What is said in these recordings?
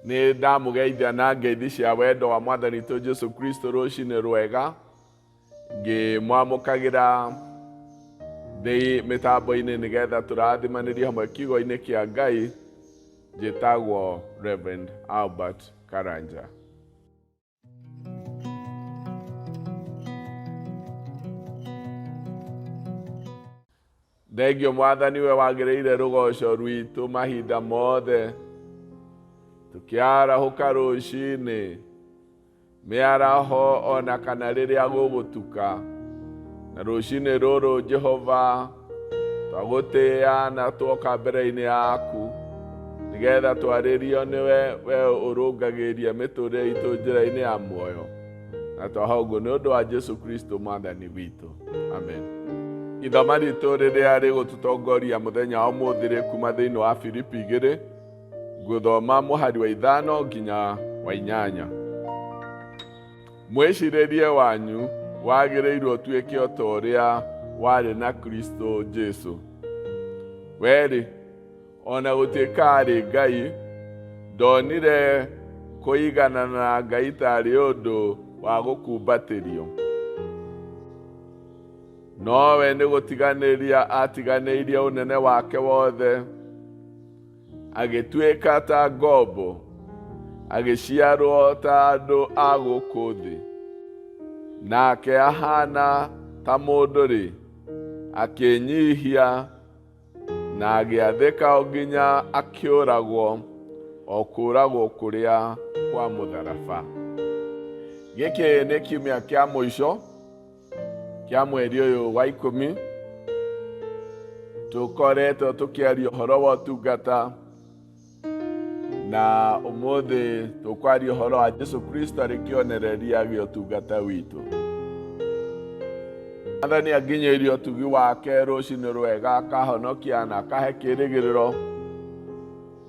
Nĩ ndamũgeithia na ngeithi cia wendo wa Mwathani witũ Jesu Kristo rũcinĩ rwega, ngĩmwamũkagĩra thĩ mĩtambo-inĩ nĩgetha tũrathimanĩrie hamwe kiugo-inĩ kĩa Ngai. Njĩtagwo Reverend Albert Karanja. Thengio Mwathani, we wagĩrĩire rũgoco rwitũ mahinda mothe, tũkĩarahũka rũcinĩ mĩaraho ona kana rĩrĩa gũgũtuka. Na rũcinĩ rũrũ Jehova twagũtĩĩa na tuoka mbere-inĩ yaku nĩgetha twarĩrio nĩwe, we ũrũngagĩria mĩtũrĩre itũ njĩra-inĩ ya muoyo, na twaha ũguo nĩ ũndũ wa Jesu Kristo Mwathani witũ, amen. Ithoma ritũ rĩrĩa rĩgũtũtongoria mũthenya wa ũmũthĩ rĩ kuma thĩinĩ wa Filipi 2, ngũthoma mũhari wa 5 nginya wa 8. Mwĩcirĩrie wanyu wagĩrĩirwo ũtuĩke o ta ũrĩa warĩ na Kristo Jesu. We-rĩ, o na gũtuĩka aarĩ Ngai, ndonire kũiganana na Ngai taarĩ ũndũ wa gũkumbatĩrio. Nowe nĩ gũtiganĩria aatiganĩirie ũnene wake wothe, agĩtuĩka ta ngombo, agĩciarwo ta andũ a gũkũ thĩ. Nake ahaana ta mũndũ-rĩ, akĩĩnyihia na agĩathĩka o nginya akĩũragwo, o kũũragwo kũrĩa kwa mũtharaba. Gĩkĩ nĩ kiumia kĩa mũico kĩa mweri ũyũ wa 10. Tũkoretwo tũkĩaria ũhoro wa ũtungata, na ũmũthĩ tũkwaria ũhoro wa Jesu Kristo arĩ kĩonereria gĩa ũtungata witũ. Mwathani anginyĩirie ũtugi wake rũcinĩ rwega, akahonokia na akahe kĩĩrĩgĩrĩro,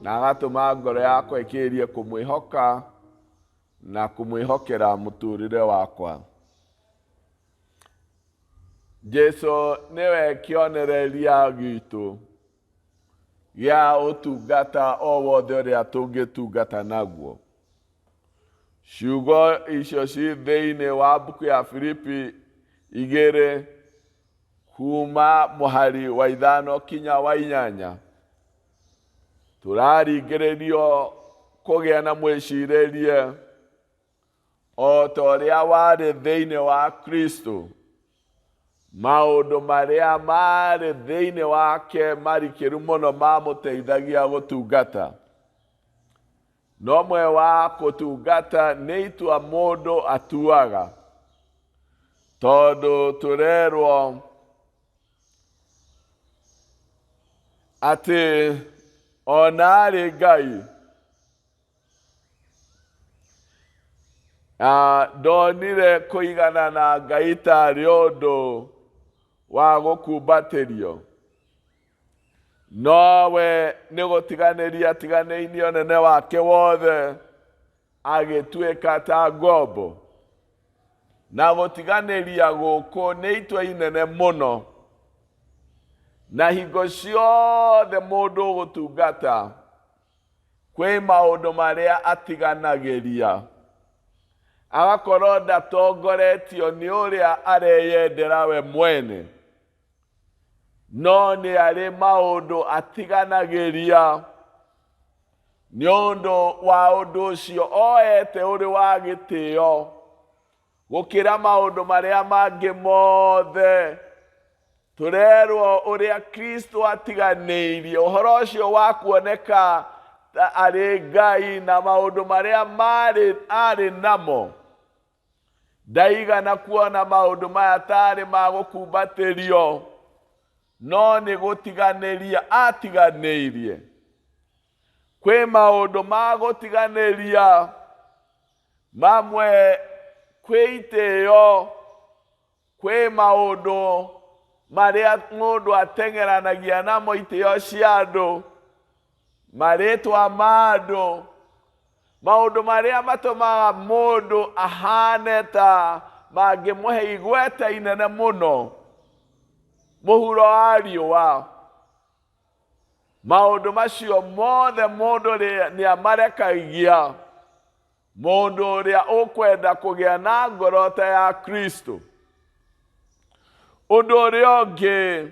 na agatũma ngoro yakwa ĩkĩrĩrie kũmwĩhoka na kũmwĩhokera mũtũrĩre wakwa. Jesu nĩwe kĩonereria gitũ gĩa ũtungata o wothe ũrĩa tũngĩtungata naguo. Ciugo icio ci thĩinĩ wa mbuku ya Filipi 2 kuma mũhari wa 5 kinya wa 8. Tũraringĩrĩrio kũgĩa na mwĩcirĩrie o ta ũrĩa warĩ thĩinĩ wa Kristo. Maũndũ marĩa marĩ thĩinĩ wake marikĩru mũno mamũteithagia gũtungata. No mwe wa kũtungata nĩ itua mũndũ atuaga, tondũ tũrerwo atĩ ona arĩ Ngai ndonire kũigana na Ngai tarĩ ũndũ wa gũkumbatĩrio, nowe nĩ gũtiganĩria atiganĩirie ũnene wake wothe, agĩtuĩka ta ngombo. Na gũtiganĩria gũkũ nĩ itua inene mũno, na hingo ciothe mũndũ ũgũtungata kwĩ maũndũ marĩa atiganagĩria, agakorwo ndatongoretio nĩ ũrĩa areyendera we mwene, no nĩ arĩ maũndũ atiganagĩria nĩ ũndũ wa ũndũ ũcio oete ũrĩ wa gĩtĩo gũkĩra maũndũ marĩa mangĩ mothe. Tũrerwo ũrĩa Kristo atiganĩirie ũhoro ũcio wa kuoneka ta arĩ Ngai na maũndũ marĩa marĩ arĩ namo. Ndaigana kuona maũndũ maya tarĩ ma gũkumbatĩrio, no nĩ gũtiganĩria atiganĩirie. Kwĩ maũndũ ma gũtiganĩria, mamwe kwĩ itĩo, kwĩ maũndũ marĩa mũndũ ateng'eranagia namo, itĩo cia andũ, marĩtwa ma andũ, maũndũ marĩa matũmaga mũndũ ahane ta mangĩmũhe igweta inene mũno mũhuro wa riũa. Maũndũ macio mothe mũndũ nĩ amarekagia mũndũ ũrĩa ũkwenda kũgĩa na ngoro ta ya Kristo. Ũndũ ũrĩa ũngĩ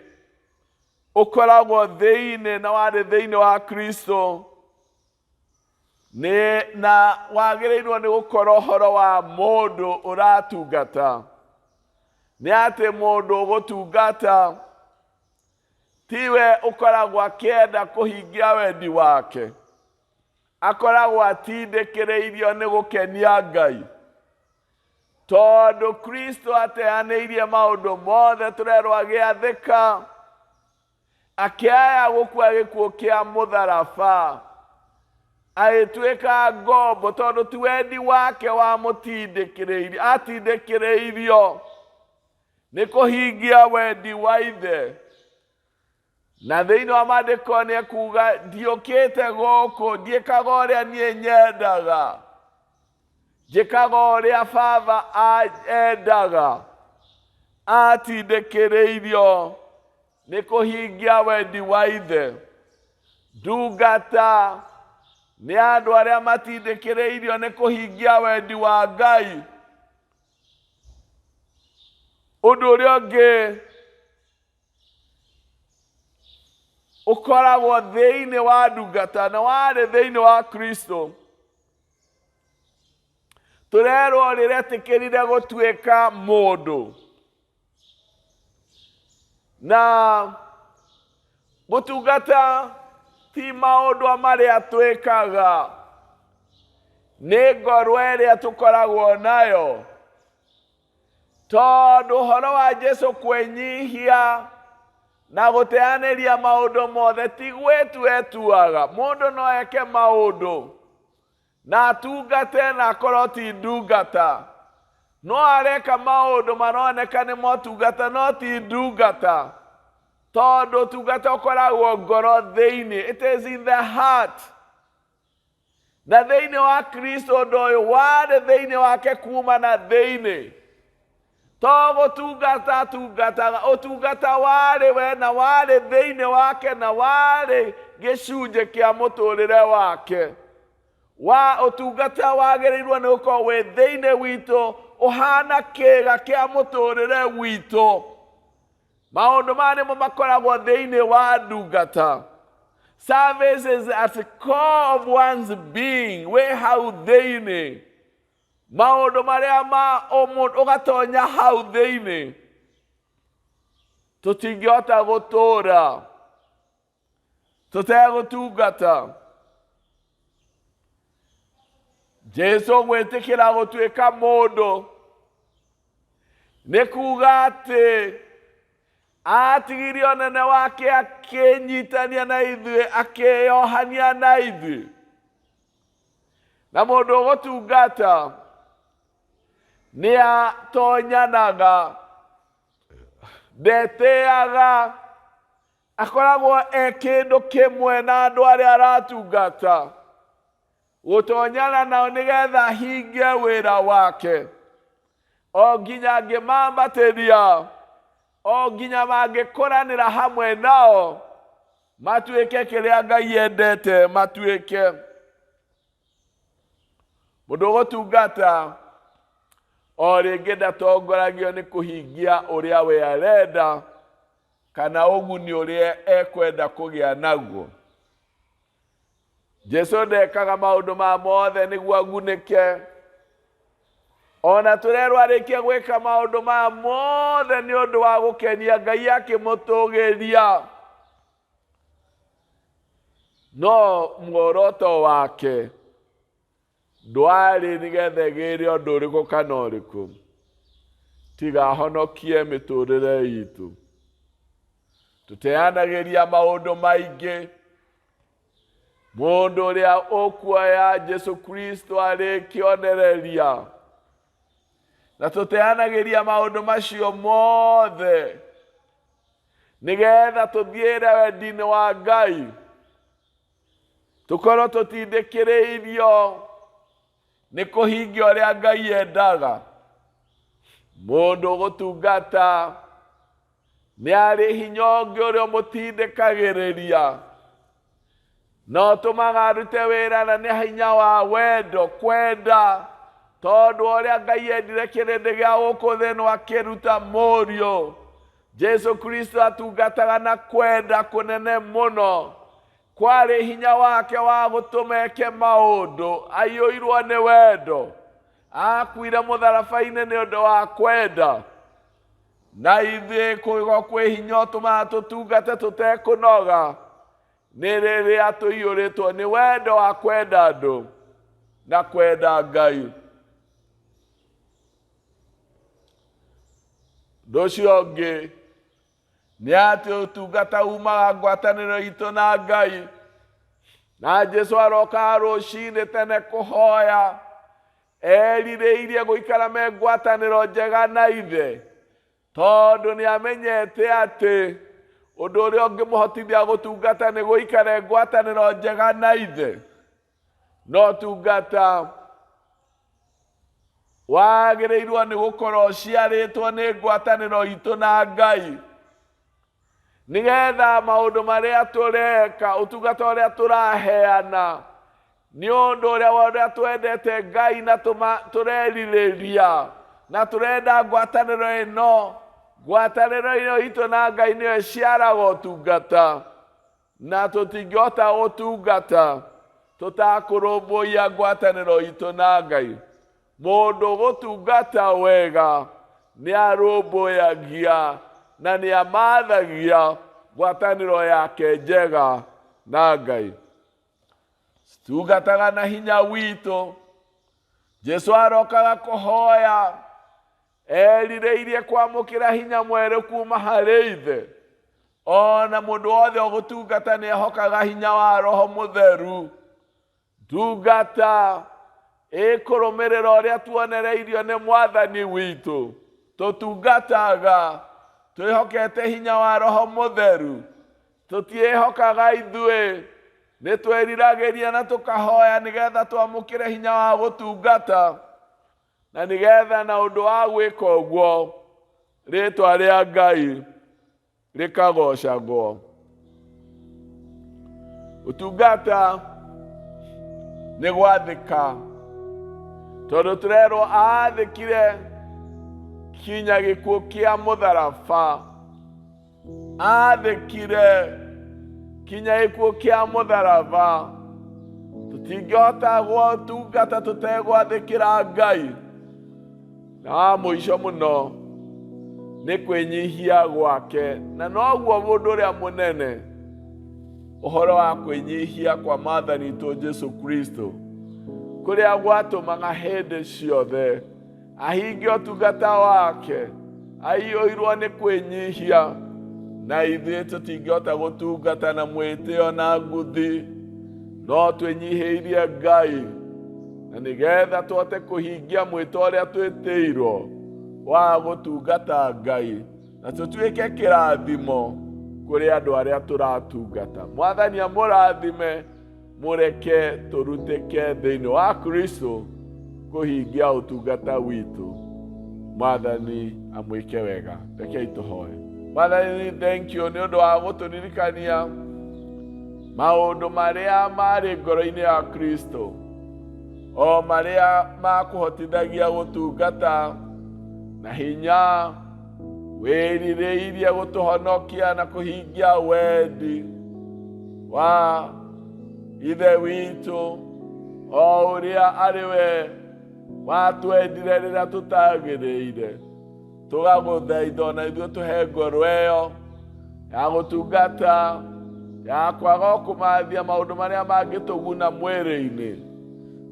ũkoragwo thĩinĩ na warĩ thĩinĩ wa Kristo nĩ na wagĩrĩirwo nĩ gũkorwo ũhoro wa mũndũ ũratungata nĩ atĩ mũndũ ũgũtungata tiwe ũkoragwo akĩenda kũhingia wendi wake, akoragwo atindĩkĩrĩirio nĩ gũkenia Ngai, tondũ Kristo ateanĩirie maũndũ mothe tũrerwo agĩathĩka, akĩaya gũkua gĩkuũ kĩa mũtharaba, agĩtuĩka ngombo, tondũ ti wendi wake wamũtindĩkĩrĩirie, atindĩkĩrĩirio nĩ kũhingia wendi wa Ithe. Na thĩinĩ wa maandĩko nĩ ekuga, ndiũkĩte gũkũ ndiĩkaga ũrĩa niĩ nyendaga, njĩkaga ũrĩa Baba endaga. Atindĩkĩrĩirio nĩ kũhingia wendi wa Ithe. Ndungata nĩ andũ arĩa matindĩkĩrĩirio nĩ kũhingia wendi wa Ngai. Ũndũ ũrĩa ũngĩ ũkoragwo thĩinĩ wa ndungata na warĩ thĩinĩ wa Kristo, tũrerwo rĩretĩkĩrire gũtuĩka mũndũ, na gũtungata ti maũndũ marĩa twĩkaga, nĩ ngoro ĩrĩa tũkoragwo nayo, tondũ ũhoro wa Jesu kwĩnyihia na gũteanĩria maũndũ mothe ti gwĩtua etuaga. Mũndũ no eke maũndũ na atungate na akorwo ti ndungata, no areka maũndũ maroneka nĩ motungata no ti ndungata, tondũ ũtungata ũkoragwo ngoro thĩinĩ. It is in the heart. Na thĩinĩ wa Kristo ũndũ ũyũ warĩ thĩinĩ wake kuma na thĩinĩ, to gũtungata atungataga, ũtungata warĩ we na warĩ thĩinĩ wake na warĩ gĩcunjĩ kĩa mũtũrĩre wake. Wa ũtungata wagĩrĩirwo nĩ gũkorwo wĩ thĩinĩ witũ, ũhana kĩĩga kĩa mũtũrĩre witũ. Maũndũ maya nĩmo makoragwo thĩinĩ wa ndungata. Service is at the core of one's being, wĩ hau thĩinĩ. Maũndũ marĩa ma ũmũndũ ũgatonya hau thĩinĩ, tũtingĩhota gũtũra tũtegũtungata. Jesu gwĩtĩkĩra gũtuĩka mũndũ nĩ kuga atĩ atigirie ũnene wake akĩnyitania na ithuĩ, akĩyohania na ithuĩ. Na mũndũ ũgũtungata nĩ atonyanaga, ndetĩaga, akoragwo e kĩndũ kĩmwe na andũ arĩa aratungata, gũtonyana nao nĩgetha ahingie wĩra wake, o nginya angĩmambatĩria, o nginya mangĩkũranĩra hamwe nao, matuĩke kĩrĩa Ngai endete matuĩke. Mũndũ ũgũtungata o rĩngĩ ndatongoragio nĩ kũhingia ũrĩa we arenda kana ũguni ũrĩa ekwenda kũgĩa naguo. Jesu ndekaga maũndũ ma mothe nĩguo agunĩke. Ona tũrerwo arĩkie gwĩka maũndũ ma mothe nĩ ũndũ wa gũkenia Ngai akĩmũtũgĩria. No muoroto wake ndwarĩ nĩgetha ĩgĩre ũndũ ũrĩkũ kana ũrĩkũ, tiga ahonokie mĩtũrĩre itũ. Tũteanagĩria maũndũ maingĩ. Mũndũ ũrĩa ũkuoya Jesu Kristo arĩ kĩonereria, na tũteanagĩria maũndũ macio mothe nĩgetha tũthiĩre wendi-inĩ wa Ngai, tũkorwo tũtindĩkĩrĩirio nĩ kũhingia ũrĩa Ngai endaga. Mũndũ ũgũtungata nĩ arĩ hinya ũngĩ ũrĩa ũmũtindĩkagĩrĩria. Na ũtũmaga arute wĩra na nĩ hinya wa wendo kwenda tondũ ũrĩa Ngai endire kĩrĩndĩ gĩa gũkũ thĩ no akĩruta mũriũ. Jesu Kristo atungataga na kwenda kũnene mũno. Kwarĩ hinya wake wa gũtũma eke maũndũ aiyũirwo nĩ wendo. Akuire mũtharaba-inĩ nĩ ũndũ wa kwenda. Na ithuĩ kũgĩkorwo kwĩ hinya ũtũmaga tũtungate tũtekũnoga nĩ rĩrĩa tũiyũrĩtwo nĩ wendo wa kwenda andũ na kwenda Ngai. Ũndũ ũcio ũngĩ nĩ atĩ ũtungata umaga ngwatanĩro itũ na Ngai. Na Jesu arokaga rũcinĩ tene kũhoya erirĩirie gũikara me ngwatanĩro njega na ithe tondũ nĩ amenyete atĩ ũndũ ũrĩa ũngĩmũhotithia gũtungata nĩ gũikara ngwatanĩro njega na ithe. No tungata wagĩrĩirwo nĩ gũkorwo ũciarĩtwo nĩ ngwatanĩro itũ na Ngai nĩgetha maũndũ marĩa tũreka ũtungata ũrĩa tũraheana nĩ ũndũ ũrĩa ũrĩa twendete Ngai na tũrerirĩria na tũrenda ngwatanĩro ĩno ngwatanĩro ĩno itũ na Ngai nĩyo ĩciaraga ũtungata na tũtingĩhota gũtungata tũtakũrũmbũiya ngwatanĩro itũ na Ngai. Mũndũ gũtungata wega nĩ arũmbũyagia na nĩ amathagia ngwatanĩro yake njega na Ngai. Tungataga na hinya witũ. Jesu arokaga kũhoya erirĩirie kwamũkĩra hinya mwerũ kuma harĩ ithe. Ona mũndũ wothe ũgũtungata nĩ ehokaga hinya wa Roho Mũtheru. Ndungata ĩkũrũmĩrĩra ũrĩa tuonereirio nĩ Mwathani witũ. Tũtungataga twĩhokete hinya wa Roho Mũtheru. Tũtiĩhokaga ithuĩ, nĩ twĩriragĩria na tũkahoya nĩgetha twamũkĩre hinya wa gũtungata na nĩgetha na ũndũ wa gwĩka ũguo rĩtwa rĩa Ngai rĩkagocagwo. Ũtungata nĩ gwathĩka tondũ tũrerwo aathĩkire kinya gĩkuũ kĩa mũtharaba. Aathĩkire kinya gĩkuũ kĩa mũtharaba. Tũtingĩhota gũtungata tũtegwathĩkĩra Ngai. Na wa mũico mũno nĩ kwĩnyihia gwake, na noguo mũndũ ũrĩa mũnene ũhoro wa kwĩnyihia kwa Mwathani witũ Jesu Kristo kũrĩa gwatũmaga hĩndĩ ciothe ahingie ũtungata wake aiyũirwo nĩ kwĩnyihia. Na ithuĩ tũtingĩhota gũtungata na mwĩtĩo na nguthi, no twĩnyihĩirie Ngai na nĩgetha tũhote kũhingia mwĩto ũrĩa twĩtĩirwo wa gũtungata Ngai na tũtuĩke kĩrathimo kũrĩ andũ arĩa tũratungata. Mwathani amũrathime, mũreke tũrutĩke thĩinĩ wa Kristo kũhingia ũtungata witũ. Mwathani amwĩke wega. Rekei tũhoe. Mwathani, thank you nĩ ũndũ wa gũtũririkania maũndũ marĩa marĩ ngoro-inĩ ya Kristo, o marĩa makũhotithagia gũtungata na hinya wĩrirĩirie gũtũhonokia na kũhingia wendi wa Ithe witũ, o ũrĩa arĩ we watwendire rĩrĩa tũtagĩrĩire. Tũgagũthaitha ona ithuĩ tũhe ngoro ĩyo ya gũtungata, ya kwaga kũmathia maũndũ marĩa mangĩtũguna mwĩrĩ-inĩ,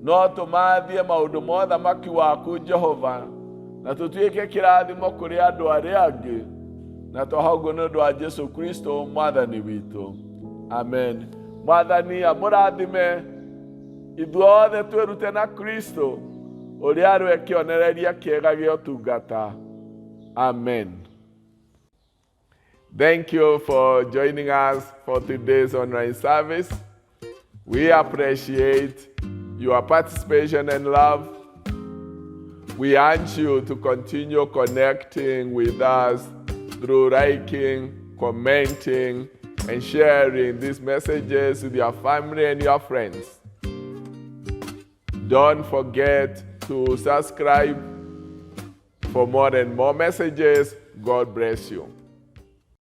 no tũmathie maũndũ ma ũthamaki waku Jehova, na tũtuĩke kĩrathimo kũrĩ andũ arĩa angĩ, na twahoguo nĩ ũndũ wa Jesu Kristo Mwathani witũ. Amen. Mwathani amũrathime. Ithuothe twĩrute na Kristo ũrĩa arĩ we kĩonereria kĩega gĩa ũtungata. Amen. Thank you for joining us for today's online service. We appreciate your participation and love. We urge you to continue connecting with us through liking, commenting, and sharing these messages with your family and your friends. Don't forget to subscribe for more and more messages. God bless you.